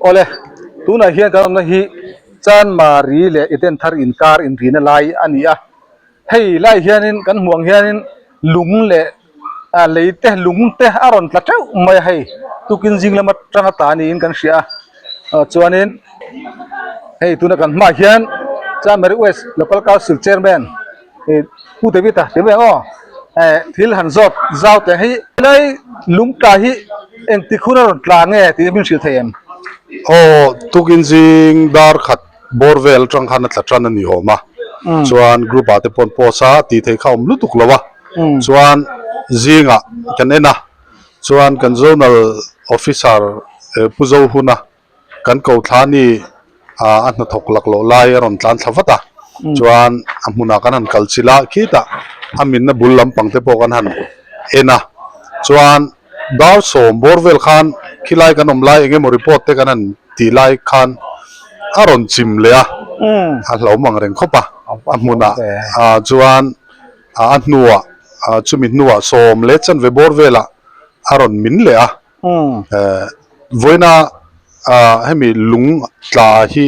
Awle, tunah hian kan awmna hi Chanmari leh Edenthar inkar inrina lai a ni a. Hei lai hianin kan hmuh ang hianin lung leh ah lei te lung te a rawn tla teuh mai a hei tukin zing lam atanga tla niin kan hria a. Ah chuanin hei tuna kan hmaah hian Chanmari West Local Council Chairman ih Pu David a ti mai ang aw eh thil han zawt zau teh hi helai lung tla hi engtik hun a rawn tla nge tih min hrilh thei em? Aw tukin zing dar khat bawr vel atang khan a tla tan a ni awm a chuan group ah te pawn post a tih theih kha a awm lutuk lo a chuan zingah kan en a chuan kan zonal officer Pu Zohuna Kan ko thla ni ah a hnathawk laklawh lai a rawn tlan thla vat a, chuan a hmunah kan han kal chilh a, khitah a minna bul lampang te pawh kan han en a, chuan dar sawm bawr vel khan khilai kan awm lai eng emaw report te kan han tih lai khan a rawn chim leh a, a hlauhawm ang reng khawp a, a hmunah ah chuan a hnuah chumi hnuah sawm leh chanve bawr velah a rawn min leh a. Vawiina hemi lung tla hi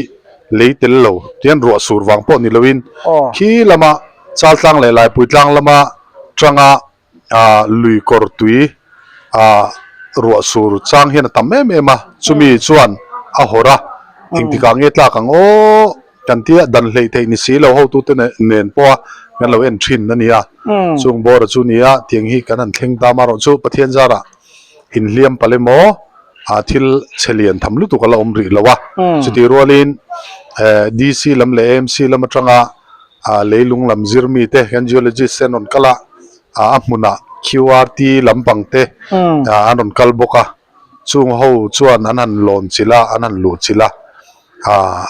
lei tel lo tihian ruah sur vang pawh ni loin khi lama Chaltlang leh Laipuitlang lama tanga lui kawr tui ruah sur chang hian a tam em em a, chumi chuan a hawrh a, engtikah nge tlak ang aw kan tia dan hleih theih ni si lo hotute nen pawha kan lo en thin a ni a, chung bawra chu ni a tiang hi kan han thleng ta amaherawhchu Pathian zarah inhliam palh emaw ah thil chhe lian tham lutuk a la awm rih lo a, chutih rualin eh DC lam leh AMC lam atanga ah leilung lam zir mi te kan geologist te an rawn kal a, ah a hmunah QRT lampang te ah an rawn kal bawk a, chung ho chuan an han lawn chilh a, an han luh chilh a, ah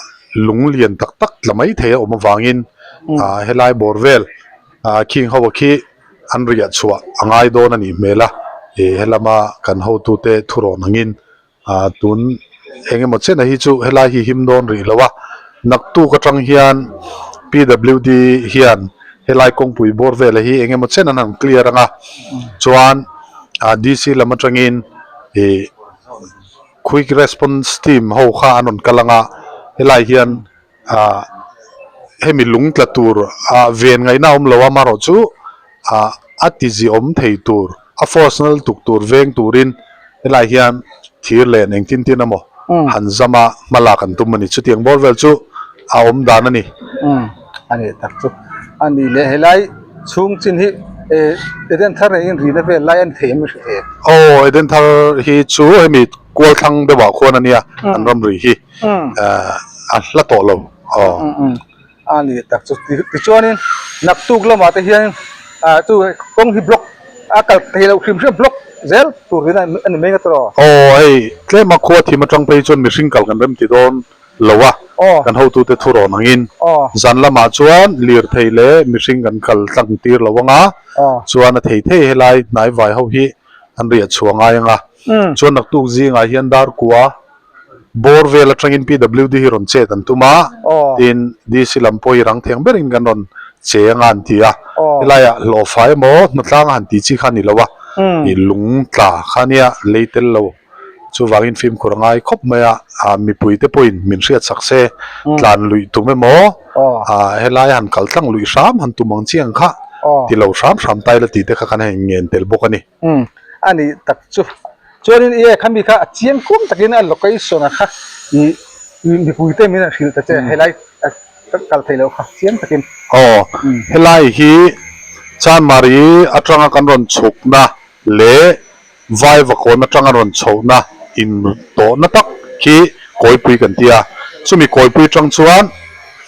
lung lian tak tak tla mai thei a awm avangin ah helai bawr vel ah khing ho a khi. An riah chhuah a ngai dawn a nih hmel a, ih helama kan hotute thurawn angin ah tun eng emaw chena hi chu helai hi him dawn rih lo a, naktuk atang hian PWD hian helai kawngpui bawr vela hi eng emaw chen an han clear ang a, chuan ah DC lam atangin ih quick response team ho kha an rawn kal ang a, helai hian. Ah hemi lung tla tur ah ven ngaihna a awm lo a amaherawh chu ah a ti ziawm thei tur a force na lutuk tur veng turin helai hian thir len engtin tin emaw han zam a hma lak an tum a ni chutiang bawr vel chu a awm dan a ni. Umm a nih tak chu a ni leh helai chhung chin hi eh Eden thar neiin rina vel lai a ni thei em i hre thei em? Aw Eden thar hi chu hemi kual thlang deuhah khuan a nia an ramri hi. a hla tawh lo aw. A ni tak chu tichuanin naktuk lamah te hian ah chu kawng hi block a kal thei loh hrim hrim block zel tur hi a ni mai nga tawh. Aw hei tlema khua thim atang phei chuan mihring kal kan rem ti dawn lo a kan hotute thu rawn angin zan lamah chuan lirthei leh mihring kan kal tlang tir lo anga chuan a thei thei helai hnaivai ho hi an riah chhuah ngai anga chuan naktuk zingah hian dar kua Bawr vel atangin PWD hi rawn chet an tum a, tin DC lam pawh hi rang theng berin kan rawn che anga an ti a. Helaiah hlawhfa emaw hnatlang a han tih chi kha a ni lo a, ih lung tla kha nia lei tel lo. Chuvangin fimkhur a ngai khawp mai a, mipui te pawhin min hriat sak se, tlan luih tum emaw, helai han kal tlang luih hram han tum ang chi ang kha ti lo hram hram ta ila tih te kha kan han ngen tel bawk a ni. Umm a nih tak chu. Chuanin i khami kha a chiang kum takin a location a kha i mipui te min han hrilh ta che helai kal thei loh kha chiang takin. Aw helai hi Chanmari atanga kan rawn chhukna leh Vaivakawn atanga rawn chhohna in tawhna tak khi Kawipui kan ti a. Chumi Kawipui atang chuan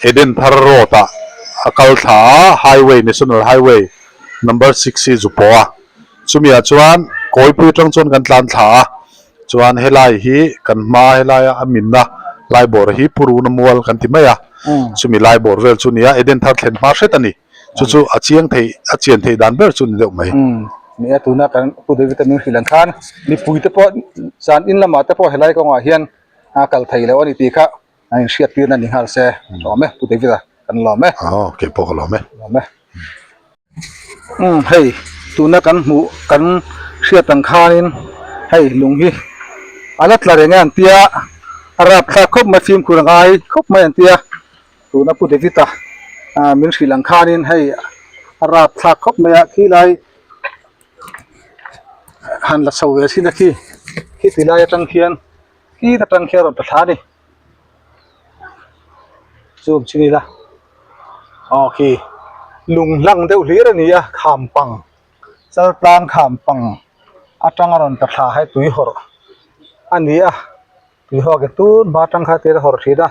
Eden Thar Road ah a kal thla a, Highway, National Highway Number 6 hi zu pawh a, chumi ah chuan kawipui atang chuan kan tlan thla a, chuan helai hi kan hma helaia a minna laibawr hi Puruna mual kan ti mai a, chumi laibawr vel chu nia Eden thar thlen hma hret a ni, chu chu a chiang theih a chian theih dan ber chu ni deuh mai. Ni a tuna kan Pu David a min hrilh ang khan mipui te pawh zan in lamah te pawh helai kawngah hian a kal thei loh a ni tih kha a inhriat tirna ni nghal se lawm e Pu David a kan lawm e. Aw kei pawh ka lawm e. Lawm e. Umm hei tuna kan hmuh kan hriat ang khanin hei lung hi. A la tla reng e an tia, a rapthlak khawp mai fimkhur a ngai khawp mai an tia. Tuna Pu David-a min hrilh ang khanin hei a rapthlak khawp mai a, khilai han la chho ve thin a khi, khiti lai atang khian khit atang khian a rawn ta thla a ni. Zoom chin ila aw khi lung hlang deuh hlir a ni a kham pang chaltlang kham pang atanga rawn ta thla hai tui hawrh a ni a tui hawk hi tun hma atang kha tir a hawrh thin a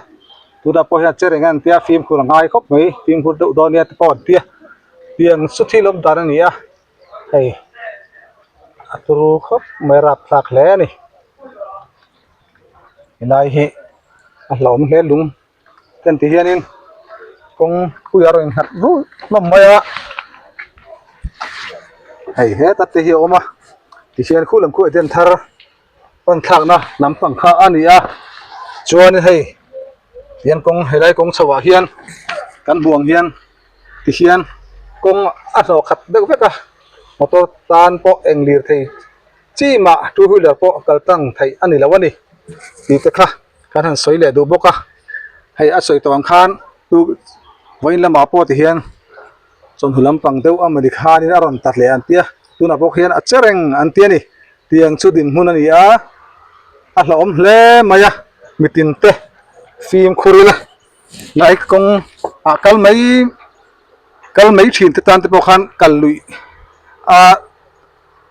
tunah pawh hian che reng a an tia fimkhur a ngai khawp mai fimkhur deuh dawn nia te pawh an tia tiang chu thil awm dan a ni a hei a turu khawp mai a rapthlak hle a ni. Helai hi a hlauhawm hle lung ten ti hianin kawng puiah a rawn innghat rulh hlawm mai a hei heta te hi a awm a tihian khu lam khu eden thar pan thlakna lampang kha a ni a chuanin hei tihian kawng helai kawng chho ah hian kan hmuh ang hian tihian kawng a hlawh khat deuh vek a motor tan pawh eng lirthei. Chi mah two wheeler pawh kal tlang theih a ni lo a ni tih te kha kan han sawi leh duh bawk a, hei a sawi tawh ang khan tu vawiin lamah pawh ti hian chawhnu lampang deuh a mawni khanin a rawn ta hle an tia tunah pawh khian a che reng an ti a ni tiang chu dinhmun a ni a a hlauhawm hle mai a mitin te fimkhur ila lai kawng ah kal mai kal mai thin te tan te pawh khan kal luih a.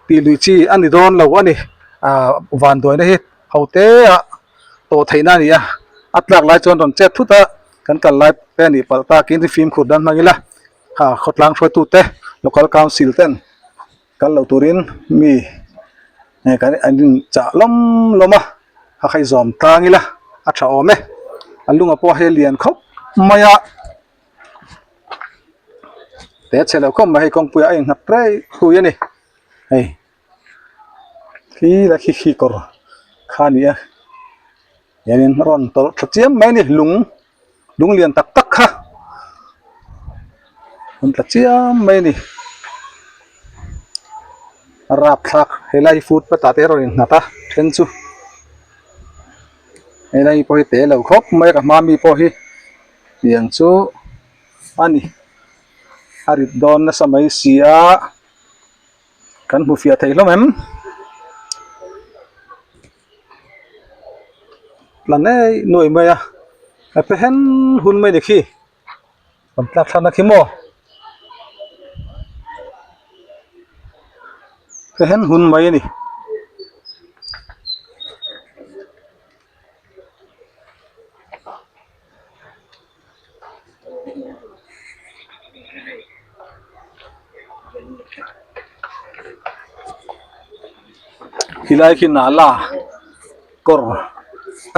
Tih lui chi a ni dawn lo a ni. Ahh vanduaina hi ho te ah tawh theihna a ni a, a tlak lai chuan rawn chet thut a, kan kal lai te a nih palh takin fimkhur dan hmang ila kha khawtlang hruaitu te local council ten kal lo turin mi kan an in chah lawm lawm a, a kha i zawm tlang ila a tha awm e, a lunga pawh hei a lian khawp mai a. Te chhe lo khawp mai hei kawngpui ah a innghat rei hui a ni hei khi la khi khi kawr kha a ni a hianin a rawn tawlh thla chiam mai a ni lung lung lian tak tak kha rawn tla chiam mai a ni a rapthlak helai hi footpath ah te a rawn innghat a then chu helai pawh hi te lo khawp mai a ka hma mi pawh hi. Tiang chu a ni a rit dawn nasa mai si a kan hmu fiah thei hlawm em tla nei nuai mai a a pe hen hun mai ni khi kan tlak thlakna khi maw pe hen hun mai a ni. Khilai khi nala kawr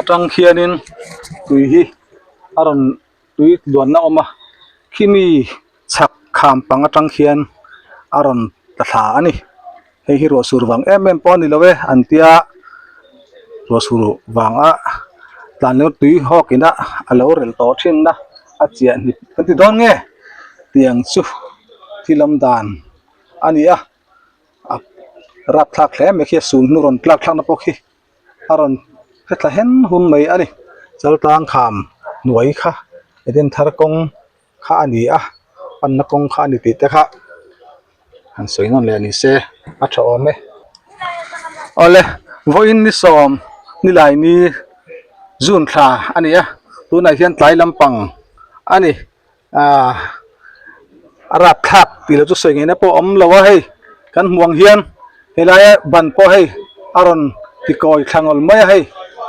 atang khianin tui hi a rawn tui luanna a awm a khimi chhak kham pang atang khian a rawn tla thla a ni. Hei hi ruah sur vang em em pawh a ni lo e an tia ruah sur vanga tlan leh tui hawk ina a lo rel tawh thin a a chiah hnip kan ti dawn nge tiang chu thil awm dan a ni a a rapthlak hle mai khi a sul hnu rawn tlak thlakna pawh khi a rawn hre thla hen hun mai a ni chaltlang kham hnuai kha eden thar kawng. Kha a ni a panna kawng kha a ni tih te kha han sawi nawn leh ni se a tha awm e awle vawiin ni sawm nilai ni june thla a ni a tunah hian tlai lampang a ni ahh a rapthlak tih loh chu sawi ngei na pawh a awm lo a hei kan hmuh ang hian helaia ban pawh hei a rawn ti kawi thla ngawl mai a hei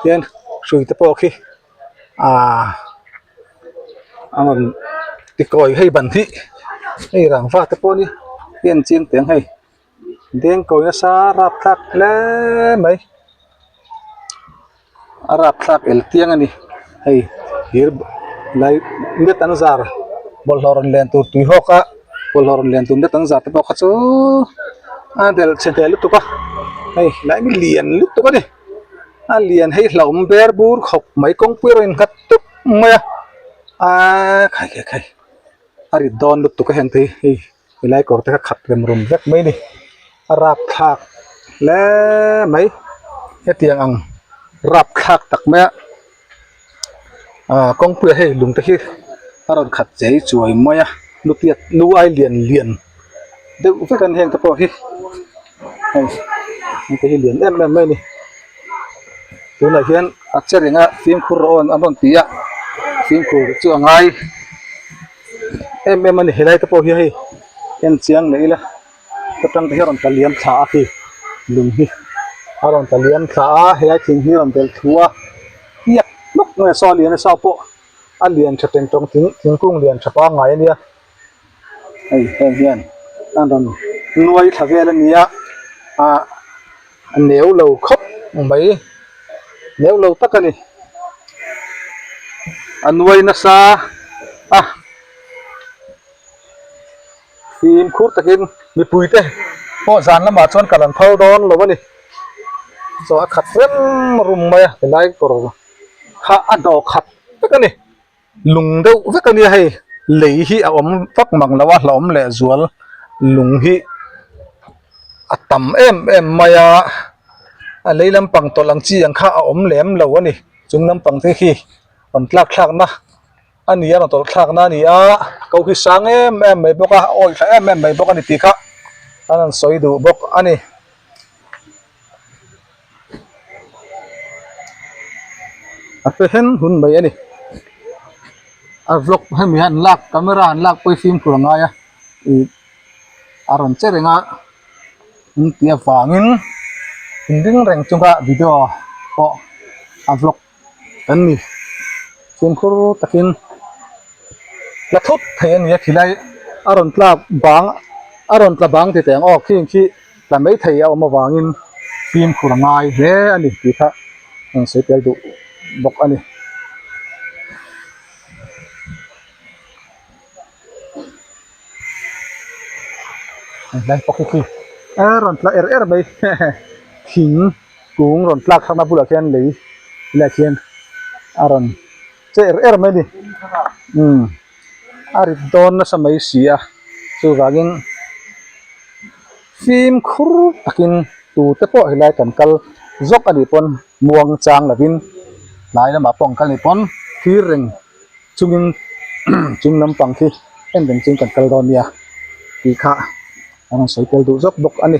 hian hrui te pawh khi. Ahh a rawn ti kawi hei ban hi hei rangva te pawh ni hi an chiang teh ang hei deng kawi nasa rapthlak hle mai a rapthlak el tiang a ni hei thir lai net an zar bawlhhlawh rawn len tur tui hawk a bawlhhlawh rawn len tur net an zar te pawh kha chu a delh chhe hle lutuk a hei lai mi lian lutuk a ni. A lian hei hlauhawm ber bur khawp mai kawngpui erawh innghat tup mai a aaa khai khai khai a rit dawn lutuk a heng te hi hei helai kawr te kha khat rem rum vek mai a ni a rapthlak hle mai hetiang ang. Rapthlak tak mai a ah kawngpuiah hei lung te hi a rawn khat chei chuai mai a lu piat lu ai lian lian deuh vek an heng te pawh hi hei heng te hi lian em em mai a ni tunah hian a che reng a fimkhur rawh aw an rawn ti a fimkhur chu a ngai em em a ni helai te pawh hi hei en chiang leh ila. Ka tang te hi a rawn tla liam thla a khi lung hi a rawn tla liam thla a helai thing hi a rawn belh thu a hniak hlawk mai a saw a lian a saw pawh a lian tha teng tawng thing thingkung lian tha pangngai a nia hei heng hian an rawn nuai thla vel a nia ah a neu lo khawp mai neu lo tak a ni a nuai nasa a. Fimkhur takin mipui te pawh zan lamah chuan kal an phal dawn lo a ni. Chaw a khat rem rum mai a helai kawr kha a dawh khat vek a ni. Lung deuh vek a nia hei lei hi a awm vak mang lo a hlauhawm leh zual lung hi a tam em em mai a a lei lampang tawlh ang chi ang kha a awm lem lo a ni chung lampang te khi rawn tlak thlakna. A ni a rawn tawlh thlakna a ni a, ko hi sang em em mai bawk a, a awih thla em em mai bawk a ni tih kha an rawn sawi duh bawk a ni. A pe hen hun mai a ni. A vlog hemi hian an lak camera an lak pawh hi fimkhur a ngai a, ih a rawn che reng a an tih avangin inring reng chunga video pawh a vlog. Kan ni fimkhur takin la thut thei a ni a khilai a rawn tlak bang a rawn tla bang ti teh ang aw khing khi tla mai thei a awm avangin fimkhur a ngai hle a ni tih kha rawn sawi tel duh bawk a ni. Helai pawh khi khi a rawn tla er er mai thing. Kung rawn tlak thlakna bulah khian lei leh khian a rawn che er er mai a ni umm a rit dawn nasa mai si a chuvangin fimkhur takin tute pawh helai kan kal zawk a nih pawn muang chang lovin tlai lamah pawh an kal nih pawn thlir reng chungin chung lampang khi en reng chungin kan kal dawn nia tih kha. A rawn sawi tel duh zawk bawk a ni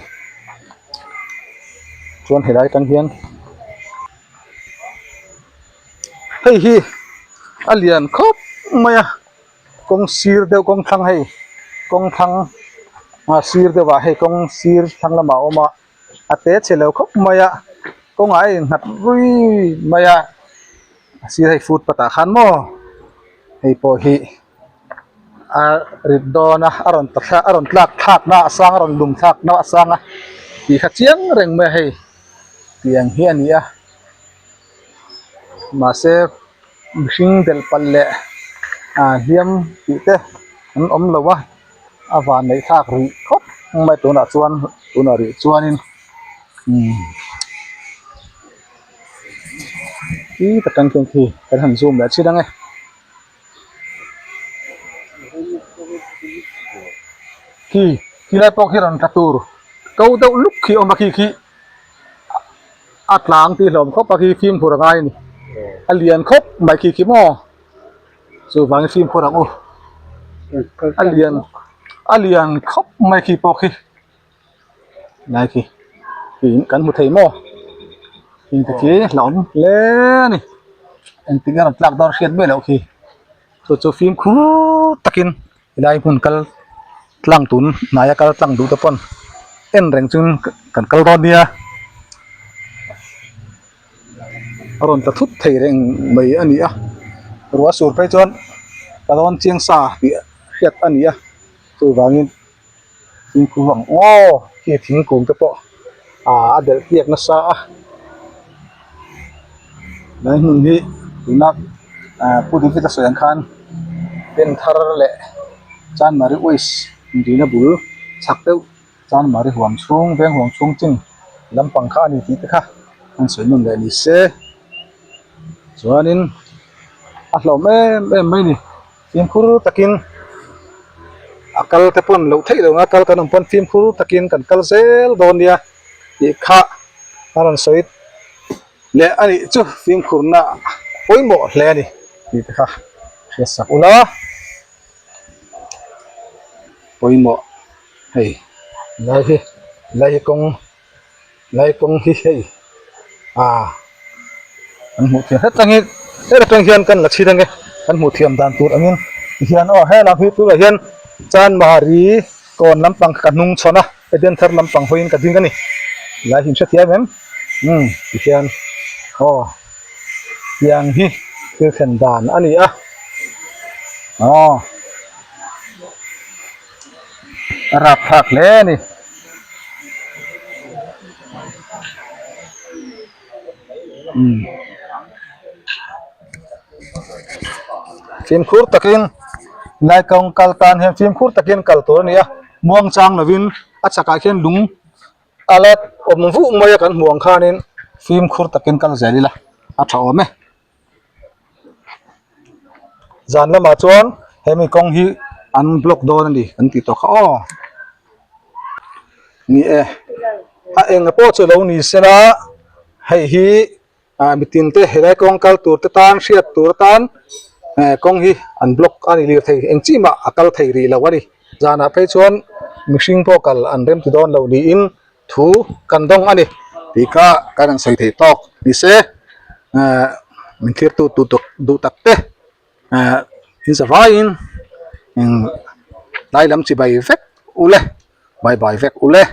chuan helai atang hian hei hi a lian khawp mai a kawng sir deuh kawng thlang hei kawng thlang ah sir deuh ah hei kawng sir thlang lamah a awm a a te chhe lo khawp mai a kawngah a innghat rui mai a a sir hei footpath ah khan maw hei pawh hi. A rit dawn a a rawn ta thlak a rawn tlak thlak na a sang a rawn lum thlak na a sang a tih kha chiang reng mai a hei tiang hi a ni a mahse mihring delh palh leh ah hliam tih te an awm lo a a van neih thlak rih khawp mai tunah chuan tunah rih chuanin umm khi tak ang khian khi kan han zoom leh chhin ang e. Khi khi lai pawh khi rawn tla tur ko deuh luk khi a awm a khi khi a tlang tih hlawm khawp a khi fimkhur a ngai a ni a lian khawp mai khi khi maw chuvangin fimkhur ang u a lian a lian khawp mai khi pawh khi. Lai khi tiin kan hmu thei maw heng te khi hlauhawm hle a ni engtik nge rawn tlak dawn hriat mai loh khi chu chu fimkhur takin helai hmun kal tlang tun hnaia kal tlang duh te pawn en reng chuan kan kal dawn nia a rawn tla thut thei reng mai a ni a ruah sur phei chuan ka dawn chiang sa tih hriat a ni a chuvangin. Thingkung ang aw khi thingkung te pawh ah a delh piak nasa a lai hmun hi tuna ah pu David a sawi ang khan pen thar leh Chanmari waste inrina bul chhak deuh Chanmari huam chhung veng huam chhung chin lampang kha a ni tih te kha an sawi nawn leh ni se chuanin a hlauhawm em em mai a ni. Fimkhur takin a kal te pawn loh theih loh anga kal kan awm pawn fimkhur takin kan kal zel dawn nia tih kha a rawn sawi. Leh a nih chu fimkhurna pawimawh hle a ni tih te kha hriat sak ula pawimawh hei lai hi lai hi kawng lai kawng hi hei ah an hmuh thiam hret angin heta tang hian kan la chhin ange kan hmuh thiam dan tur angin tihian aw helai hi tunah hian Chanmari kawn lampang ka hnung chhawn a. Eden thar lampang hawiin ka ding a ni. Lai hi in hrethiam em? Umm tihian aw tiang hi thil thlen dan a ni a. Aw a rapthlak hle a ni. Umm fimkhur takin lai kawng kal tan hian fimkhur takin kal tur a ni a. Muang chang lovin a chakah khian lung a la awm vuh mai a kan hmuh ang khanin fimkhur takin kal zel ila a tha awm e. Zan lamah chuan hemi kawng hi an block dawn a ni kan tih tawh kha aw. Ni e, a eng pawh chu lo ni sela hei hi. Ah mitin te helai kawng kal tur te tan hriat tur atan eh kawng hi an block a ni lirthei eng chi mah a kal thei rih lo a ni zanah phei chuan mihring pawh kal an rem ti dawn lo niin thu kan dawng a ni tih kha kan rawn sawi theih tawk ni se eh min thlir tu tu duh tak te eh in zavaiin eng tlai lam chibai vek ule bye bye vek ule.